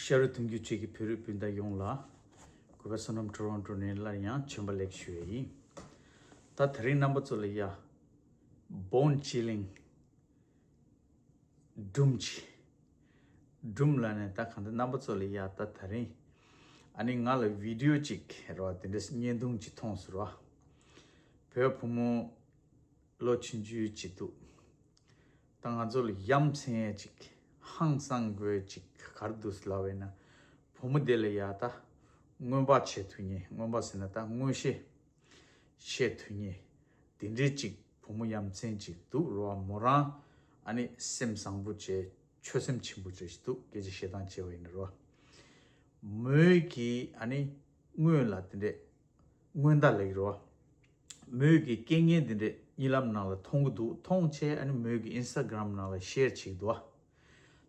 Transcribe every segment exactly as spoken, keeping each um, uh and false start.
ཤ་རུ་དུང་རྒྱུ་གཅིག་གི་བོད་རིགས་སྤུན་ཟླ་ཡོངས་ལ། གུས་པ་བསོད་ནམས་ཊོ་རོན་ཊོ་ནས་སླར་ཡང་བྱོན་པ་ལེགས་ཞུ་ཡ་ཡིན། ད་དེ་རིང་རྣམ་པ་ཚོ་ལ་ཡ། Bone chilling སྒྲུང་ཅིག་སྒྲུང་ལ་ནས་ད་གང་ལྟར་རྣམ་པ་ཚོ་ལ་ཡ་ད་དེ་རིང་། ཨ་ནི་ང་ལ་བི་ཌི་ཡོ་ཅིག་རེད་བ། དེ་འདྲ་བརྙན་ཐུང་ཅིག་མཐོང་སོང་རེད་བ། བོད་བུ་མོ་ལོ་ཆུང་ཆུང་ཅིག་འདུག་ད་ང་ཚོ་ལ་ཡ་མཚན་ཅིག་ཧང་སང་དགོས་ཅིག་ག་རེ་འདུག་ལབ་པ་ཡིན་ན། བུ་མོ་དེ་ལ་ཡ་ད་སྔོན་དཔག་བྱེད་ཐུབ་མཁན། སྔོན་དཔག་ཟེར་ན་ད་མངོན་ཤེས་བྱེད་ཐུབ་མཁན་དེ་འདྲའི་ཅིག་བུ་མོ་ཡ་མཚན་ཅིག་འདུག་རེད་བ། མོ་རང་ཨ་ནི་སེམས་བཟང་པོ་བྱས། ཆོད་སེམས་ཆེན་པོ་བྱས་ཤིག་འདུག་སྐད་ཆ་བཤད་སྟངས་བྱས་པ་ཡིན་ན་རེད་བ། མོས་ཀྱིས་ཨ་ནི་སྔོན་ལ་དེ་འདྲས་སྔོན་བརྡ་ལེགས་རོ། མོས་ཀྱི་རྐྱེན་ངན་འདི་འདྲས་གཉིད་ལམ་ནང་ལ་མཐོང་གི་འདུག་མཐོང་བྱས་ཨ་ནི་མོས་ཀྱི་ཨིན་སྟ་གྷ་རམ་ནང་ལ་ཤེར་བྱེད་ཀྱི་འདུག་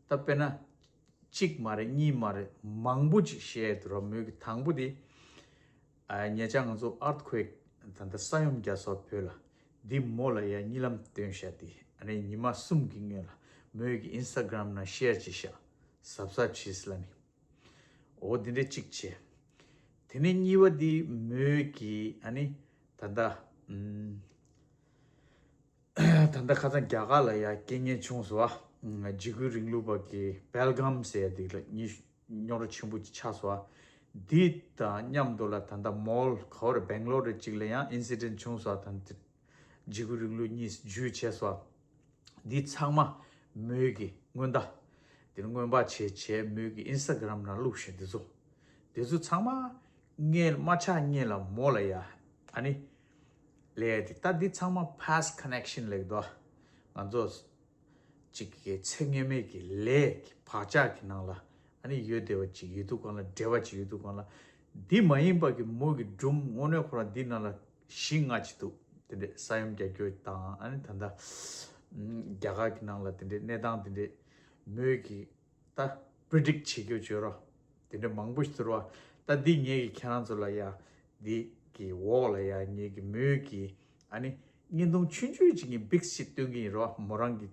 ད་དཔེར་ན། གཅིག་མ་རེད་གཉིས་མ་རེད་མང་པོ་ཅིག་ཤེར་འདུག་རོ། མོས་ཀྱི་དང་པོ་དེ། ཨ་ཉེ་ཆར་ང་ཚོ་ཨར་ཐི་ཁུ་ཝེག་ད་ལྟ་ས་ཡོམ་རྒྱག་སོགས་བོད་ལ། འདི་མོ་ལ་ཡ་གཉིད་ལམ་སྟོན་ཤག་དེ་ཨ་ནི་ཉི་མ་གསུམ་གྱི་སྔོན་ལ་མོས་ཀྱི་ཨིན་སྟ་གྷ་རམ་ནང་ཤེར་བྱེད་ཤག་གཟབ་གཟབ་བྱེད་ཟེར་ལབ་ནི། འོ་དེ་འདྲས་གཅིག་བྱས། དེ་ནས་གཉིས་པ་འདི་མོས་ཀྱིས་ཨ་ནི་ད་ལྟ་ཨམ། ད་ལྟ་ཁ་སང་རྒྱ་གར་ལ་ཡ་རྐྱེན་ངན་བྱུང་སོང་བ། འཇིགས་སྐུལ་རིང་ལུགས་པ་གི་པལ་གྷམ་ཟེར་ཡ་དེ་ལ་གཉིས་རྙོག་དྲ་ཆེན་པོ་ཅིག་ཆགས་སོང་བ། འདི་དང་མཉམ་དུ་ལ་ད་ལྟ་མོལ་ག་བར་སྦེང་ལོར་རེ་གཅིག་ལ་ཡང་ཨིན་སི་ཌེན་ཊི་བྱུང་སོང་བ། ད་ལྟ་འཇིགས་སྐུལ་རིང་ལུགས་གཉིས་འཇུས་བྱས་སོང་བ། འདི་ཚང་མ་མོས་ཀྱི་སྔོན་བརྡ། དེ་ནི་སྔོན་དཔག་བྱས་བྱས་མོས་ཀྱི་ཨིན་སི་ཊ་གྷ་རམ་ནང་བླུགས་བཞག་འདི་ཚོ། འདི་ཚོ་ཚང་མ་སྔོན་མ་ཆགས་སྔོན་ལ་མོ་ལ་ཡ་ཨ་ནི་ལས་དེ་ད་འདི་ཚང་མ་past connection ལེགས་དོ། ང་ཚོ་གཅིག་གི་ཚེ་སྔོན་མའི་གི་ལས་ཀྱི་བག་ཆགས་ཀྱི་ནང་ལ་ཨ་ནི་ཡོད་བསྡད་པ་ཅིག་ཡོད་དུས་སྒང་ལ་འབྲེལ་བ་ཅིག་ཡོད་དུས་སྒང་ལ། འདི་མ་ཡིན་པ་གི་མོ་གི་སྒྲུང་དངོས་གནས་ཁོ་རང་འདི་ནང་ལ་བཞི་ལྔ་ཅིག་འདུག་དེ་འདྲས་ས་ཡོམ་རྒྱག་རྒྱུ་དང་ཨ་ནི་ད་ལྟ་རྒྱ་གར་གྱི་ནང་ལ་དེ་འདྲས་གནས་སྟངས་དེ་འདྲས་མོས་ཀྱི་ད་པི་རི་ཌིག་བྱེད་རྒྱུ་བྱོས་རོགས། དེ་འདྲ་མང་པོ་ཞིག་འདུག་རོགས། ད་འདི་ངས་ཀྱི་ཁྱེད་རང་ཚོ་ལ་ཡ་འདི་གི་འོག་ལ་ཡ་ངས་ཀྱི་མོས་ཀྱི་ཨ་ནི་བརྙན་ཐུང་ཆུང་ཆུང་ཅིག་ངས་བིག་ཞིག་སྟོན་གྱི་ཡིན་རོགས། མོ་རང་གི་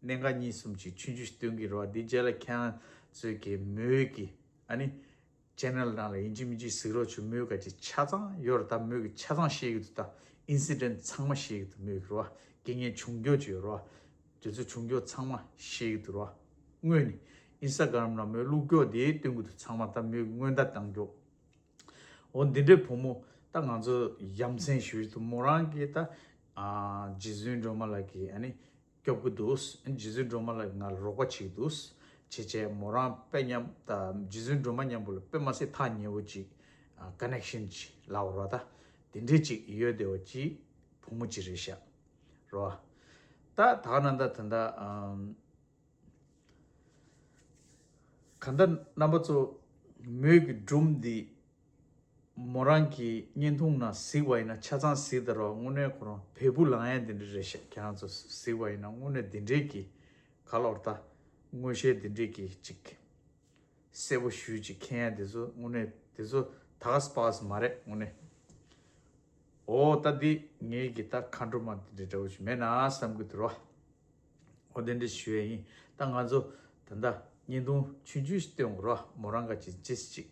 གནད་འགག་གཉིས་གསུམ་ཅིག་ཆུང་ཆུང་ཞིག་སྟོན་གྱི་རོགས། འདི་རྗེས་ལ་ཁྱེད་རང་ཚོས་ཀྱི་མོས་ཀྱི་ཨ་ནི་ཆེ་ནལ་ནང་ལ་ཡིན་གཅིག་མིན་གཅིག་གཟིགས་རོགས་བྱོས། མོས་ཀྱི་ཆ་ཚང་ཡོད་རེད། ད་མོས་ཀྱི་ཆ་ཚང་ཤེས་ཀྱི་འདུག་ད་ཨིན་སི་ཌེན་ཊི་ཚང་མ་ཤེས་ཀྱི་འདུག་མོས་ཀྱི་རོགས། རྐྱེན་ངན་བྱུང་རྒྱུ་ཅིག་ཡོད་རོགས། དེ་ཚོ་བྱུང་རྒྱུ་ཚང་མ་ཤེས་ཀྱི་འདུག་རོགས། སྔོན་ནས་ཨིན་སི་ཊ་གྷ་རམ་ནང་མོས་བླུགས་རྒྱུ་དེ་སྟོན་གྱི་འདུག་ཚང་མ་ད་མོས་ཀྱི་སྔོན་བརྡ་བཏང་རྒྱུ། འོ་འདི་འདྲའི་བུ་མོ་ད་ང་ཚོ་ཡ་མཚན་ཞུ་ཡི་འདུག་མོ་རང་གིས་ད་ཨ་རྗེ་བཙུན་སྒྲོལ་མ་ལགས་ཀྱིས་ཨ་ནི་སྐྱོབ་ཀྱི་འདུག་རྗེ་བཙུན་སྒྲོལ་མ་ལགས་ང་ལ་རོགས་པ་བྱེད་ཀྱི་འདུག་བྱས་བྱས་མོ་རང་དཔེ་མཉམ་ད་རྗེ་བཙུན་སྒྲོལ་མ་མཉམ་པོ་ལ་དཔེ་མ་སྲིད་ཐག་ཉེ་བོ་ཅིག་ཀ་ནེག་ཤན་ཅིག་ལབ་རོགས། ད་དེ་འདྲའི་ཅིག་ཡོད་བསྡད་པ་ཅིག་བུ་མོ་ཅིག་རེད་ཤག་རོགས། ད་ད་ག་ནང་ད་ད་ད་ཨམ། གང་ལྟར་རྣམ་པ་ཚོ་མོས་ཀྱི་སྒྲུང་འདི་མོ་རང་གི་བརྙན་ཐུང་ནང་གཟིགས་པ་ཡིན་ན་ཆ་ཚང་གཟིགས་ད་རོགས། དངོས་གནས་ཁོ་རང་བལ་པོ་ལངས་ཡ་འདི་འདྲ་རེད་ཤག་ཁྱེད་རང་ཚོ་གཟིགས་པ་ཡིན་ན་དངོས་གནས་འདི་འདྲའི་གི་ག་ལོར་ད་མངོན་ཤེས་འདི་འདྲའི་གི་ཅིག་གསལ་པོ་ཞུས་ཅིག་མཁྱེན་ཡ་འདི་ཚོ་དངོས་གནས་འདི་ཚོ་ད་ག་སྤ་སི་མ་རེད་དངོས་གནས། འོ་ད་འདི་ངེད་ཀྱི་ད་མཁའ་འགྲོ་མ་འདི་འདྲ་འདྲ་བོ་ཞིག་མེད་ན་བསམ་གྱི་འདུག་རོ། འོ་དེ་འདྲ་ཞུ་ཡ་ཡིན། ད་ང་ཚོ་ད་ལྟ་བརྙན་ཐུང་ཆུང་ཆུང་ཞིག་སྟོན་དགོས་རོ། མོ་རང་ག་ཅིག་ཅིག་ཅིག་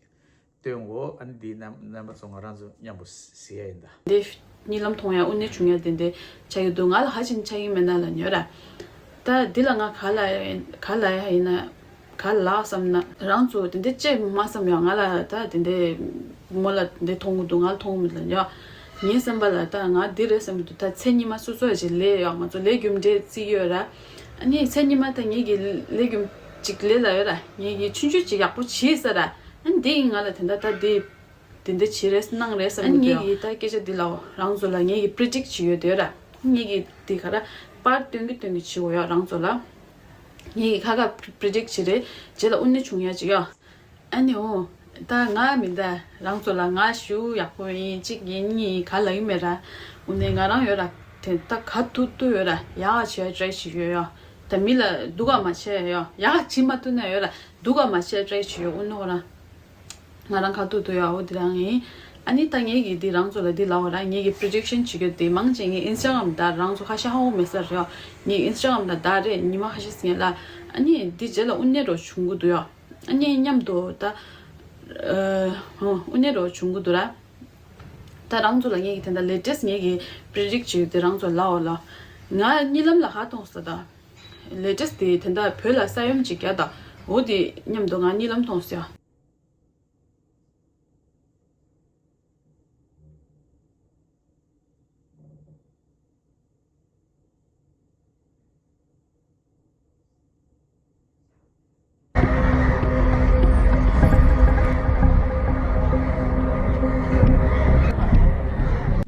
སྟོན་དགོས། ཨ་ནི་འདི་རྣམ་རྣམ་པ་ཚོ་ང་རང་ཚོ་མཉམ་པོ་གཟིགས་ཡ་ཡིན་ད། འདི་གཉིད་ལམ་མཐོང་ཡ་དབུ་ནད་བྱུང་ཡ་དེ་འདྲ་ཆགས་ཀྱི་འདུག་ང་ལ་ཧ་ཅང་ཆགས་ཀྱི་མེད་ན་ལབ་ཉོ་ར། ད་འདི་ལ་ང་ག་ལ་ག་ལ་ཡ་ཡིན་ན། ག་ལ་བསམ་ན་རང་ཚོ་དེ་འདྲ་ཅེས་མ་བསམ་ཡང་ང་ལ་ད་དེ་འདྲ་མོ་ལ་དེ་འདྲ་མཐོང་གི་འདུག་ང་ལ་མཐོང་གི་མི་འདུག་ཡ། ངའི་བསམ་པ་ལ་ད་ང་འདི་རེད་བསམ་གི་འདུག་ད་མཚན་ཉི་མ་སོ་སོ་ཡ་ཅིག་ལས་ཡོད། ང་ཚོ་ལས་རྒྱུ་འབྲས་བརྩི་ཡོད་ར། ཨ་ནི་མཚན་ཉི་མ་ད་ངེད་ཀྱི་ལས་རྒྱུ་ཅིག་ལས་ལ་ཡོད་ར། ངེད་ཀྱི་ཆུང་ཆུང་ཅིག་ཡག་པོ་བྱས་ས་ར། ཨ་ནི་འདི་ཡིན་ང་ལ་དེ་འདྲ་ད་འདི་དེ་འདྲ་བྱེད་རེས་གནང་རེས་བསམ་གི་འདུག་ངེད་ཀྱི་ད་སྐད་ཆ་འདི་ལའོ་རང་ཚོ་ལ་ངེད་ཀྱི་པི་རི་ཌིག་བྱེད་ཡོད་དེ་ར། ངེད་ཀྱི་འདི་ག་ར་པར་སྟོན་གི་སྟོན་གི་བྱེད་འོ་ཡོད་རང་ཚོ་ལ། ངེད་ཀྱི་ཁ་ཁ་པི་རི་ཌིག་བྱེད་རེད། རྗེས་ལ་དབུ་ནད་བྱུང་ཡ་ཅིག་ཡོད། ཨ་ནི་འོ། ད་ང་མི་འདའ་རང་ཚོ་ལ་ང་ཞུ་ཡག་པོ་ཡིན་གཅིག་ཡིན་གཉིས་ཡིན་ག་ལ་ཡིན་མེད་ར། དབུ་ནད་ང་རང་ཡོད་ར། དེ་ད་ག་ཐུག་ཐུག་ཡོད་ར་ཡག་བྱས་ཊ་རའི་བྱེད་ཡོད་ཡོད། ད་མི་ལ་སྡུག་ག་མ་བྱས་ཡོད་ཡག་བྱེད་མ་ཐུབ་ན་ཡོད་ར་སྡུག་ག་མ་བྱས་ཊ་རའི་བྱེད་ཡོད་དབུ་ནད་ཁོ་རང་། ང་རང་ཁ་ཐུག་ཐུག་ཡོད་འོ་དེ་རང་ཡིན། ཨ་ནི་ད་ངེད་ཀྱིས་འདི་རང་ཚོ་ལ་འདི་ལབ་པ་ར་ངེད་ཀྱིས་པི་རི་ཌིག་ཤན་བྱེད་རྒྱུ་དེ་མང་ཆེ་ངས་ཨིན་སི་ཊ་གྷ་རམ་ད་རང་ཚོ་ཁ་ཤས་ཧ་གོ་མེད་ས་རེད། ངས་ཨིན་སི་ཊ་གྷ་རམ་ད་ད་རེད་ཉི་མ་ཁ་ཤས་སྔོན་ལ་ཨ་ནི་འདི་རྗེས་ལ་དབུ་ནད་འགྲོ་བྱུང་གི་འདུག་ཡོད། ཨ་ནི་མཉམ་དུ་ད་ཨ་ཧོ་དབུ་ནས་རོ་བྱུང་གི་འདུག་ར། ད་རང་ཚོ་ལ་ངེད་ཀྱི་དེ་འདྲ་ལེ་ཊེ་སི་ཊི་ངེད་ཀྱི་པི་རི་ཌིག་ཊི་བྱེད་ཡོད་དེ་རང་ཚོ་ལའོ་ལ། ང་གཉིད་ལམ་ལ་ཧ་གཏོང་ས་ད། ལེ་ཊེ་སི་ཊི་དེ་དེ་འདྲ་བོད་ལ་ས་ཡོམ་ཅིག་རྒྱག་ད། འོ་དེ་མཉམ་དུ་ང་གཉིད་ལམ་གཏོང་ས་ཡ།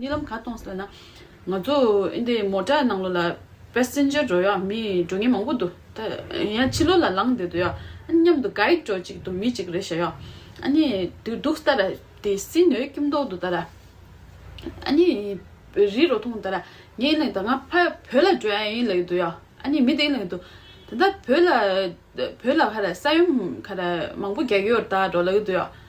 གཉིད་ལམ་ག་གཏོང་ཟེར་ན། ང་ཚོ་འདི་མོ་ཊ་ནང་ལོགས་ལ་པེ་སེན་ཇར་འགྲོ་ཡ་མི་འགྲོ་མཁན་མང་པོ་འདུག་ད་ཡང་ཕྱི་ལོགས་ལ་ལངས་བསྡད་འདུག་ཡ། ཨ་མཉམ་དུ་གའིཌ་འགྲོ་གཅིག་འདུག་མི་གཅིག་རེད་ཤག་ཡ། ཨ་ནི་དུས་འདུག་ལྟ་ར་དེ་སྲིན་འོད་ཀྱིམ་མདོག་འདུག་ལྟ་ར། ཨ་ནི་རི་རོ་མཐོང་ལྟ་ར། ངས་ལབ་ད་ང་ཕ་བོད་ལ་འགྲོ་ཡ་ཡིན་ལབ་ཀྱི་འདུག་ཡ། ཨ་ནི་མི་དེ་ལབ་ཀྱི་འདུག་ད་ལྟ་བོད་ལ་བོད་ལ་ག་རེ་ས་ཡོམ་ག་རེ་མང་པོ་རྒྱག་གི་ཡོད་རེད་ད་འགྲོ་ལབ་ཀྱི་འདུག་ཡ།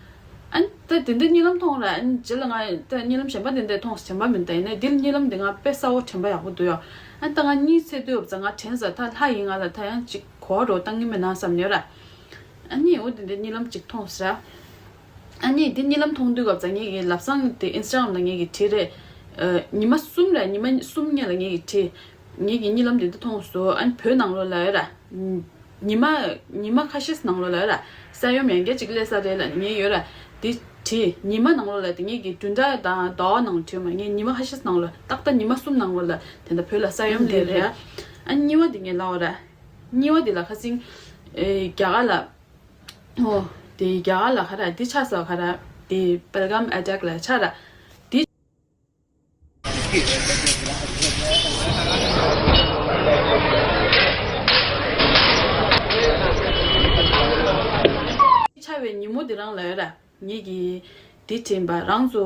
ཨ་ནི་ད་དེ་འདྲ་གཉིད་ལམ་མཐོང་ར། ཨ་ནི་རྗེས་ལ་ང་ད་གཉིད་ལམ་གཞན་པ་དེ་འདྲ་མཐོང་དྲན་པ་མིན། ད་ཡིན་ནའི་འདིར་གཉིད་ལམ་དེ་ང་དཔེ་གསལ་བོ་དྲན་པ་ཡག་པོ་འདུག་ཡ། ཨ་ནི་ད་ང་གཉིད་སད་དུས་ཡོད་ཙང་ང་དྲན་ས་ད་ལྷ་ཡིན། ང་ལ་ད་ཡང་ཅིག་གོ་བ་འདྲ་བོ་བཏང་གི་མེད་ན་བསམ་ཡོད་ར། ཨ་ནི་འོ་དེ་འདྲ་གཉིད་ལམ་ཅིག་མཐོང་ས་ར། ཨ་ནི་དེ་གཉིད་ལམ་མཐོང་དུས་སྐབས་ཙང་ངེད་ཀྱི་ལབ་བཟང་དེ་ཨིན་སི་ཊ་གྷ་རམ་ལ་ངེད་ཀྱིས་བྲིས་རེད། ཨ་ཉི་མ་གསུམ་རེད། ཉི་མ་གསུམ་སྔོན་ལ་ངེད་ཀྱིས་བྲིས། ངེད་ཀྱི་གཉིད་ལམ་དེ་འདྲ་མཐོང་སོང་། ཨ་ནི་བོད་ནང་ལོགས་ལ་ཡོད་ར། ཉི་མ་ཉི་མ་ཁ་ཤས་ནང་ལོགས་ལ་ཡོད་ར། ས་ཡོམ་ཡང་བསྐྱར་ཅིག་སླེབས་ས་རེད་ལབ་ངེད་ཡོད་ར། དེ་བྲིས། ཉི་མ་ནང་ལོགས་ལ་དེ་ངེད་ཀྱི་བདུན་ཕྲག་དང་ཟླ་བ་ནང་བྲིས་མ། ངེད་ཉི་མ་ཁ་ཤས་ནང་ལོགས་ཏག་ཏག་ཉི་མ་གསུམ་ནང་ལོགས་ལ་དེ་འདྲ་བོད་ལ་ས་ཡོམ་སླེབས་རེད་ཡ། ཨ་ནི་གཉིས་པ་དེ་ངས་ལབ་པ་ར། གཉིས་པ་དེ་ལ་ཁ་སང་ཨེ་རྒྱ་གར་ལ། ཨོ། དེ་རྒྱ་གར་ལ་ཁ་ར་དེ་ཆགས་སོང་། ཁ་ར་དེ་པེལ་གམ་ཨེ་ཊེག་ལ་ཆགས་ར། དེ་ཆགས་པའི་ཉིན་མོ་དེ་རང་ལ་ཡོད་ར། ངེད་ཀྱིས་དེ་དྲན་པ་རང་ཚོ་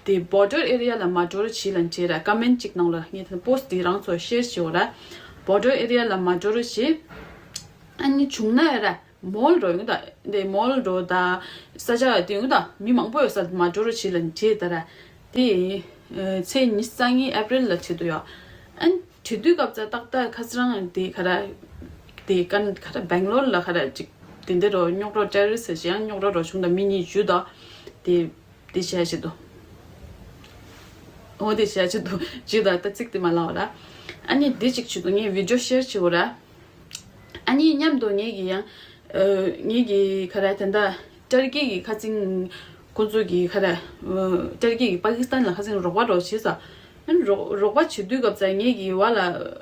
དེ་བོར་ཌར་ཨེ་རི་ཡ་ལ་མ་འགྲོ་རོགས་བྱེད་ལབ་བྲིས་ར། ཀོ་མེན་ཊི་གཅིག་ནང་ལ་ངས་དེ་པོ་སི་ཊི་དེ་རང་ཚོ་ཤེར་བྱེད་འོ་ར། བོར་ཌར་ཨེ་རི་ཡ་ལ་མ་འགྲོ་རོགས་བྱེད། ཨ་ནི་བྱུང་ན་ཡོད་ར། མོལ་འགྲོ་ཡོང་ད། འདི་མོལ་འགྲོ་ད། ས་ཆ་དེ་ཡོང་ད། མི་མང་པོ་ཡོད་ས་མ་འགྲོ་རོགས་བྱེད་ལབ་བྲིས་ད་ར། དེ་ཨ་ཚེས་ཉི་ཤུ་རྩ་གཉིས་ཨེ་པྲིལ་ལ་བྲིས་འདུག་ཡ། ཨ་ནི་བྲིས་དུས་སྐབས་ཙ་ཏག་ཏག་ཁ་སང་དེ་ག་ར། དེ་ཀན་ག་ར་སྦེང་ལོར་ལ་ག་ར་ཅིག་དེ་འདྲ་རོ་རྙོག་དྲ་ཊེ་རོ་རི་སི་ཊི་ཟེར་ཡང་རྙོག་དྲ་རོ་བྱུང་ད། མི་གཉིས་འཇུས་ད། དེ་དེ་བྱས་བྱེད་དོ། འོ་དེ་བྱས་བྱེད་དོ། འཇུས་ད་ད་ཚིག་དེ་མ་ལབ་ར། ཨ་ནི་དེ་ཅིག་བྱེད་དོ། ངས་བི་ཌི་ཡོ་ཤེར་བྱེད་འོ་ར། ཨ་ནི་མཉམ་དུ་ངེད་ཀྱི་ཡང་། ཨ་ངེད་ཀྱི་ཁ་ར་དེ་འདྲ་ཏར་ཀི་གི་ཁ་སང་ཁོང་ཚོ་གི་ཁ་ར། ཨ་ཏར་ཀི་གི་པ་ཀི་སི་ཐན་ལ་ཁ་སང་རོགས་པ་རོགས་བྱེད་ས། ཨ་ནི་རོགས་རོགས་པ་བྱེད་དུས་སྐབས་ཙ་ངེད་ཀྱི་བ་ལ།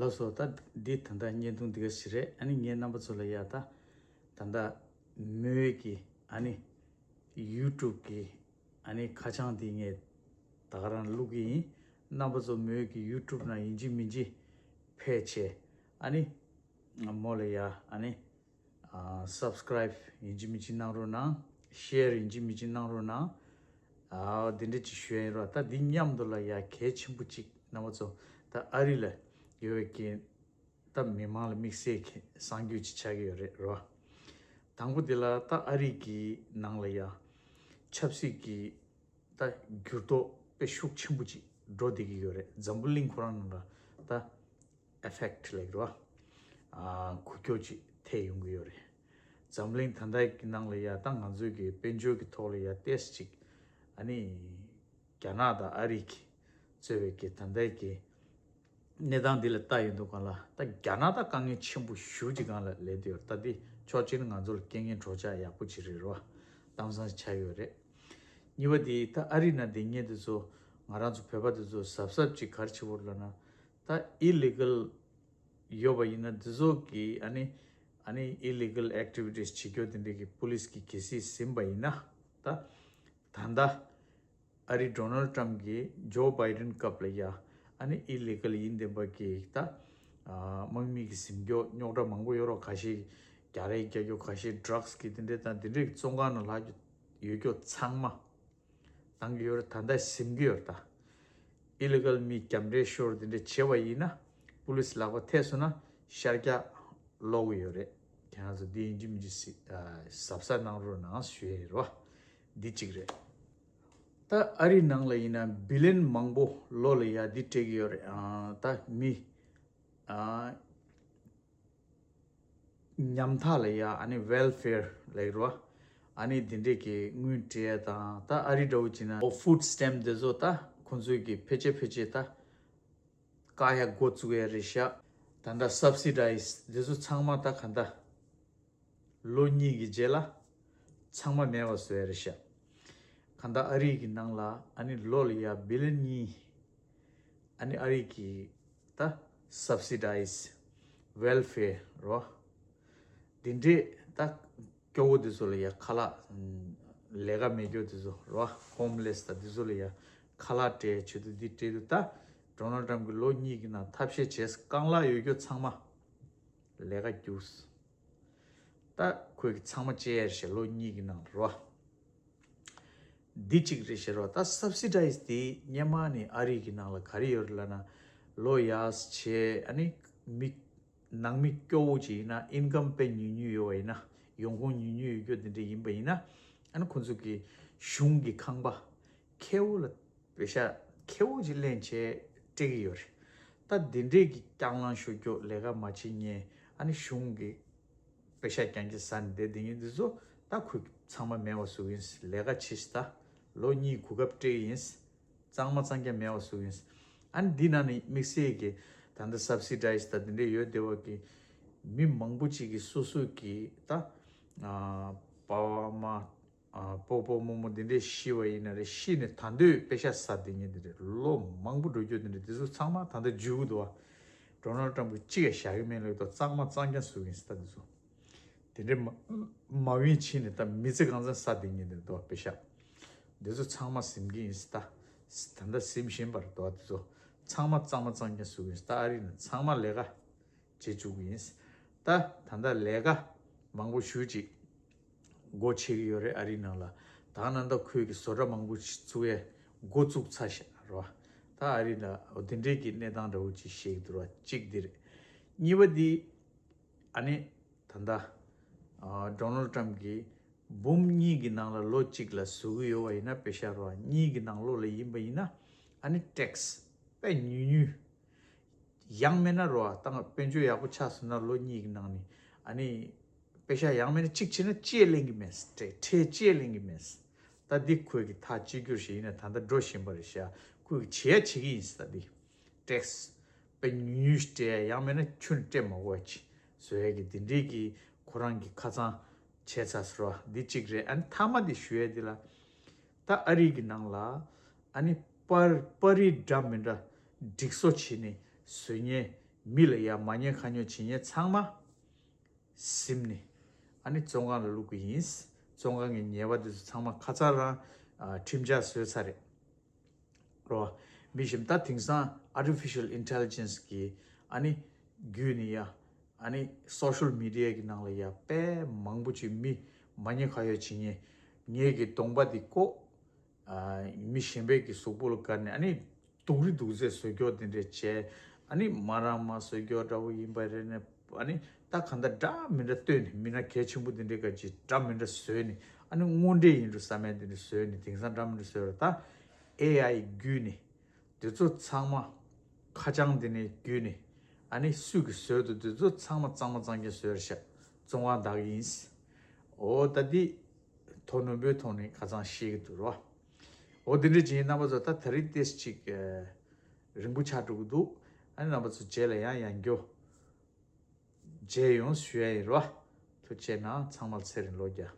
ལགས་སོ། ད་འདི་ད་ལྟ་བརྙན་ཐུང་འདི་ག་ཞིག་རེད། ཨ་ནི་ངས་རྣམ་པ་ཚོ་ལ་ཡ་ད་ད་ལྟ་མོས་ཀྱི་ཨ་ནི་ཡུ་ཊུབ་ཀྱི་ཨ་ནི་ཁ་བྱང་འདི་ངས་ད་ག་རང་བླུག་གི་ཡིན། རྣམ་པ་ཚོ་མོས་ཀྱི་ཡུ་ཊུབ་ནང་ཡིན་གཅིག་མིན་གཅིག་ཕེབས་བྱས། ཨ་ནི་མོ་ལ་ཡ་ཨ་ནི་ཨ་སབ་སི་ཀ་རའིབ་ཡིན་གཅིག་མིན་གཅིག་གནང་རོགས་གནང་། ཤེར་ཡིན་གཅིག་མིན་གཅིག་གནང་རོགས་གནང་། ཨ་འདི་འདྲ་ཅིག་ཞུ་ཡ་ཡིན་རོགས། ད་འདི་མཉམ་དུ་ལ་ཡ་གལ་ཆེན་པོ་ཅིག་རྣམ་པ་ཚོ་ད་ཨ་རི་ལ་ཡོད་པའི་གི་ད་མི་མང་ལ་དམིགས་བསལ་གྱི་གསར་འགྱུར་ཅིག་ཆགས་ཀྱི་ཡོད་རེད་རོ། དང་པོ་དེ་ལ་ད་ཨ་རི་གི་ནང་ལ་ཡ་ཆབ་སྲིད་ཀྱི་ད་འགྱུར་ལྡོག་དཔེ་ཤུགས་ཆེན་པོ་ཅིག་འགྲོ་བསྡད་ཀྱི་ཡོད་རེད། འཛམ་བུ་གླིང་ཁོ་རང་ནང་ལ་ད་ཨེ་ཕེག་ཊི་ལབ་ཀྱི་རེད་བ། ཨ་འགུལ་སྐྱོད་ཅིག་ཐེབས་ཡོང་གི་ཡོད་རེད། འཛམ་གླིང་ད་ལྟའི་གི་ནང་ལ་ཡ་ད་ང་ཚོའི་གི་དཔལ་འབྱོར་གི་ཐོག་ལ་ཡ་ཏོག་ཙམ་ཅིག་ཨ་ནི་རྒྱ་ནག་དང་ཨ་རི་གི་གཙོས་པའི་གི་ད་ལྟའི་གི་གནས་སྟངས་འདི་ལ་ལྟ་ཡོང་དུས་སྒང་ལ་ད་རྒྱ་ནག་ད་དཀའ་ངལ་ཆེན་པོ་ཞེ་པོ་ཅིག་སྒང་ལ་སླེབས་བསྡད་ཡོད་རེད། ད་འདི་ཕྱོགས་གཅིག་ནས་ང་ཚོ་ལ་རྐྱེན་ངན་གྲོགས་ཆག་ཡག་པོ་ཅིག་རེད་རོ། གཏམ་བཟང་ཆགས་ཡོད་རེད། གཉིས་པ་དེ་ད་ཨ་རི་ནང་བསྡད་མཁན་དེ་ཚོ་ང་རང་ཚོ་བོད་པ་དེ་ཚོ་གཟབ་གཟབ་ཅིག་ག་རེ་བྱེད་དགོས་རེད་ལབ་ན། ད་ཨི་ལི་གལ་ཡོད་པ་ཡིན་ན་དེ་ཚོ་གི་ཨ་ནི་ཨ་ནི་ཨི་ལི་གལ་ཨེག་ཊི་བི་ཊི་སི་བྱེད་རྒྱུ་དེ་འདྲས་ཀྱི་པུ་ལི་སི་གིས་གལ་སྲིད་ཟིན་པ་ཡིན་ན། ད་ད་ལྟ་ཨ་རི་ཌོ་ནལ་ཊམ་གྱིས་ཇོ་བྷའི་ཌེན་སྐབས་ལ་ཡ་ཨ་ནི་ཨི་ལི་གལ་ཡིན་བསྡད་པ་གི་ད་ཨ་དམག་མི་གི་ཟིན་རྒྱུ་རྙོག་དྲ་མང་པོ་ཡོད་རོགས། ཁ་ཤས་རྒྱ་རས་རྒྱག་རྒྱུ། ཁ་ཤས་ཌྲག་སི་གི་དེ་འདྲས་དང་དེ་འདྲས་ཀྱི་བཙོན་ཁང་ནང་ལྷག་རྒྱུ་ཡོད་རྒྱུ་ཚང་མ་བཏང་གི་ཡོད་རེད། ད་ལྟ་ཟིན་གྱི་ཡོད་རེད། ད་ཨི་ལི་གལ་མི་རྒྱབ་འདྲེན་ཤོར་དེ་འདྲ་བྱས་པ་ཡིན་ན། པུ་ལི་སི་ལག་པ་ཐེབས་སོང་ན་ཤར་རྒྱག་ལོག་གི་ཡོད་རེད། ཁྱེད་རང་ཚོ་འདི་ཡིན་གཅིག་མིན་གཅིག་སི་ཨ་གཟབ་གཟབ་གནང་རོགས་གནང་ཞུ་ཡ་ཡིན་རོ། འདི་གཅིག་རེད། ད་ཨ་རི་ནང་ལ་ཡིན་ན་བི་ལི་ཡན་མང་པོ་ལོ་ལ་ཡ་འདི་སྤྲད་ཀྱི་ཡོད་རེད། ཨ་ད་མི་ཨ་ ཉམ་ཐག་ལ་ཡ་ཨ་ནི་welfare་ལབ་རོ། ཨ་ནི་འདི་འདྲས་ཀྱི་དངུལ་སྤྲད་ཡ་དང་ད་ཨ་རི་འདྲ་བོ་བྱས་ན་ཨོ་food stamp་དེ་ཚོ་ད་ཁོང་ཚོའི་གི་ཕལ་ཆེར་ཕལ་ཆེར་ད་བཀག་ཡ་འགོ་བཙུགས་ཡ་རེད་ཤག་ད་ལྟ་subsidize་དེ་ཚོ་ཚང་མ་ད་ག་ད་ལོ་གཉིས་ཀྱི་རྗེས་ལ་ཚང་མ་མེད་པ་བཟོ་ཡ་རེད་ཤག་ག་ད་ཨ་རི་གི་ནང་ལ་ཨ་ནི་ལོ་ལ་ཡ་billion་གཉིས་ཨ་ནི་ཨ་རི་གི་ད་subsidize welfare་རོ། འདི་འདྲས་ད་སྐྱོ་བོ་འདི་ཚོ་ལ་ཡ་ཁ་ལག་ལས་ཀ་མེད་སྐྱོ་འདི་ཚོ་རོ། homeless་ད་འདི་ཚོ་ལ་ཡ་ཁ་ལག་སྤྲད་ཆེད་དུ་འདི་སྤྲད་དུ་ད་Donald Trump་གི་ལོ་གཉིས་ཀྱི་ནང་ཐབས་ཤེས་བྱས་རྐང་ལག་ཡོད་སྐྱོ་ཚང་མ་ལས་ཀ་རྒྱུགས། ད་ཁོས་ཀྱི་ཚང་མ་བཅད་ཡར་ཞེས་ལོ་གཉིས་ཀྱི་ནང་རོ། འདི་གཅིག་རེད་ཞེས་རོ། ད་subsidize་དེ་སྔོན་མ་ནས་ཨ་རི་གི་ནང་ལ་ག་རེ་ཡོད་རེད་ལབ་ན་ལོ་ཡག་བྱས་ཨ་ནི་མི་ནང་མི་སྐྱོ་བོ་ཅིག་ཡིན་ན་income་དཔེ་ཉུང་ཉུང་ཡོད་པ་ཡིན་ན་ཡོང་ཁུངས་ཉུང་ཉུང་ཡོད་རྒྱུ་འདི་འདྲ་ཡིན་པ་ཡིན་ན་ཨ་ནི་ཁོང་ཚོ་གི་གཞུང་གི་ཁང་པ་ཁེ་བོ་ལ་པེ་ཤ་ཁེ་བོ་ཅིག་ལེན་བྱས་སྤྲད་ཀྱི་ཡོད་རེད། ད་འདི་འདྲས་ཀྱི་རྐྱང་ལང་ཤོད་སྐྱོ་ལས་ཀ་མ་བྱེད་ཉེན་ཨ་ནི་གཞུང་གི་པེ་ཤ་རྐྱང་གི་ཟ་ནས་བསྡད་འདི་ཉིན་འདི་ཚོ་ད་ཁོས་ཚང་མ་མེད་པ་བཟོ་གི་ཡིན། ལས་ཀ་བྱེད་ཤི་ད་ལོ་གཉིས་གོ་སྐབས་སྤྲད་ཀྱི་ཡིན། གཙང་མ་གཙང་རྐྱང་མེད་པ་བཟོ་གི་ཡིན། ཨ་ནི་འདི་ནང་ནས་དམིགས་བསལ་གྱི་ད་ལྟ་subsidize་ད་འདི་འདྲས་ཡོད་བསྡད་པ་གི་མི་མང་པོ་ཅིག་གི་སོ་སོ་གི་ད་ཨ་པ་བ་མ་ཨ་སྤོ་སྤོ་རྨོ་རྨོ་འདི་འདྲས་ཤི་བ་ཡིན་ན་རེད། ཤི་ནས་ད་འདོད་པེ་ཤ་ཟ་འདི་ཉིན་འདི་རེད། ལོ་མང་པོ་འགྲོ་རྒྱུ་འདི་འདྲས་འདི་ཚོ་ཚང་མ་ད་ལྟ་འཇུ་གི་འདུག་བ། Donald Trump་གི་གཅིག་ཡང་བཞག་གི་མེད་ལོས་དོ་གཙང་མ་གཙང་རྐྱང་བཟོ་གི་ཡིན་ཟེར་ད་འདི་ཚོ། དེ་འདྲའི་མ་མ་ཝིན་ཕྱིན་ནས་ད་མི་ཚེ་གང་ཚང་ས་དེ་ཉིན་དེ་འདུག་པེ་ཤག་འདི་ཚོ་ཚང་མ་ཟིན་གྱི་ཡིན་ད། ད་ལྟ་ཟིན་བཞིན་པར་འདུག་དེ་ཚོ་ཚང་མ་གཙང་མ་གཙང་རྐྱང་བཟོ་གི་ཡིན། ད་ཨ་རི་ནས་ཚང་མ་ལས་ཀ་བྱེད་བཅུག་གི་ཡིན། ད་ད་ལྟ་ལས་ཀ་མང་པོ་ཞུ་ཅིག་སྒོ་ཕྱེ་གི་ཡོད་རེད་ཨ་རི་ནང་ལ། ད་ནང་ད་ཁོས་ཀྱི་བཟོ་གྲྭ་མང་པོ་ཞིག་བཙུགས་ཡས་འགོ་བཙུགས་ཚར་ཤག་རོ། ད་ཨ་རི་ལ་འོ་དེ་འདྲའི་གི་གནས་སྟངས་འདྲ་བོ་ཅིག་བཤད་ཀྱི་འདུག་ར། གཅིག་འདི་རེད། གཉིས་པ་འདི། ཨ་ནི་ད་ལྟ་ཨ་Donald Trump་གིས་འབུམ་གཉིས་ཀྱི་ནང་ལ་ལོ་གཅིག་ལ་བཟོ་གི་ཡོད་པ་ཡིན་ན་པེ་ཤ་རོ་གཉིས་ཀྱི་ནང་ལོགས་ལ་ཡིན་པ་ཡིན་ན་ཨ་ནི་tax་དཔེ་ཉུང་ཉུང་ཡང་མིན་ན་རོ་ད་ང་དཔལ་འབྱོར་ཡག་པོ་ཆགས་སོང་ན་ལོ་གཉིས་ཀྱི་ནང་ནས་ཨ་ནི་པེ་ཤ་ཡང་མིན་ན་གཅིག་བྱས་ན་གཅིག་ལེན་གྱི་མེད། ཁྲལ་གཅིག་ལེན་གྱི་མེད། ད་འདི་ཁོས་ཀྱི་ཐག་གཅིག་གྱུར་ཞིག་ཡིན་ན་ད་ལྟ་འགྲོ་བཞིན་པ་རེད་ཤག་ཁོས་ཀྱི་བྱེད་ཡ་བྱེད་ཀྱི་ཡིན་ཟེར་ད་འདི། tax་དཔེ་ཉུང་ཉུང་ཞིག་སྤྲད་ཡ་ཡང་མིན་ན་ཁྱོན་ནས་སྤྲད་མ་དགོས་ཡ་ཅིག་བཟོ་ཡ་གི་འདི་འདྲའི་གི་ཁོ་རང་གི་ཁ་ཚང་བྱས་ཚར་ཟེར་བ་འདི་གཅིག་རེད། ཨ་ནི་མཐའ་མ་འདི་ཞུ་ཡ་འདི་ལ་ད་ཨ་རི་གི་ནང་ལ་ཨ་ནི་པར་པར་རིས་འདྲ་མི་འདྲ་སྒྲིག་བཟོ་བྱས་ནས་བཟོ་མཁན་མི་ལ་ཡ་མ་ཉེས་ཁ་ཉེས་བྱེད་མཁན་ཚང་མ་ཟིན་ནས་ཨ་ནི་བཙོན་ཁང་ལ་བླུག་གི་ཡིན། བཙོན་ཁང་གི་ཉེས་པ་འདི་ཚོ་ཚང་མ་ཁ་ཚང་རང་ཨ་ཁྲིམས་འཆར་བཟོས་ཚར་རེད། རོ། མི་ཞིག་ད་དེང་སང་artificial intelligence་གི་ཨ་ནི་བརྒྱུད་ནས་ཡ་ཨ་ནི་social media་གི་ནང་ལ་ཡ་དཔེ་མང་པོ་ཅིག་མི་མ་ཉེས་ཁ་གཡོགས་བྱེད་མཁན་ངེད་ཀྱི་གདོང་པ་འདི་བཀོག་ཨ་མི་གཞན་པའི་གི་གཟུགས་པོ་ལ་བཀར་ནས་ཨ་ནི་སྡུག་རི་སྡུག་ཚད་བཟོ་སྐྱོར་དེ་འདྲས་བྱས། ཨ་ནི་མ་རང་མ་བཟོ་སྐྱོར་འདྲ་བོ་ཡིན་པ་རེད་ནས་ཨ་ནི་ད་གང་ལྟར་འདྲ་མི་འདྲ་བཏོན་ནས་མི་སྣ་གལ་ཆེན་པོ་དེ་འདྲས་ག་ཅིག་འདྲ་མི་འདྲ་བཟོས་ནས་ཨ་ནི་དངོས་འབྲེལ་ཡིན་འགྲོ་བསམ་ཡ་དེ་འདྲས་བཟོས་ནས་དེང་སང་འདྲ་མི་འདྲ་བཟོས་ར། ད་ཨེ་ཨའི་བརྒྱུད་ནས་དེ་ཚོ་ཚང་མ་ཁ་བྱང་དེ་ནས་བརྒྱུད་ནས་ཨ་ནི་སུས་གི་བཟོས་འདུག་དེ་ཚོ་ཚང་མ་གཙང་མ་གཙང་རྐྱང་བཟོས་ར་ཤག་བཙོན་ཁང་བདག་ཡིན། འོ་ད་འདི་མཐོ་ནོར་བུའི་ཐོག་ནས་ཁ་ཚང་ཤེས་ཀྱི་འདུག་རོ། འོ་འདི་འདྲ་ཅིག་ཡིན། རྣམ་པ་ཚོ་ད་ད་རེས་ཏེས་ཅིག་ཨ་རིང་པོ་ཆགས་འགྲོ་གི་འདུག་ཨ་ནི་རྣམ་པ་ཚོ་རྗེས་ལ་ཡང་ཡང་རྒྱོ་མཇལ་ཡོང་ཞུ་ཡ་ཡིན་རོ། ཐུགས་རྗེ་གནང་། ཚང་མར་ཚེ་རིང་ལོ་བརྒྱ།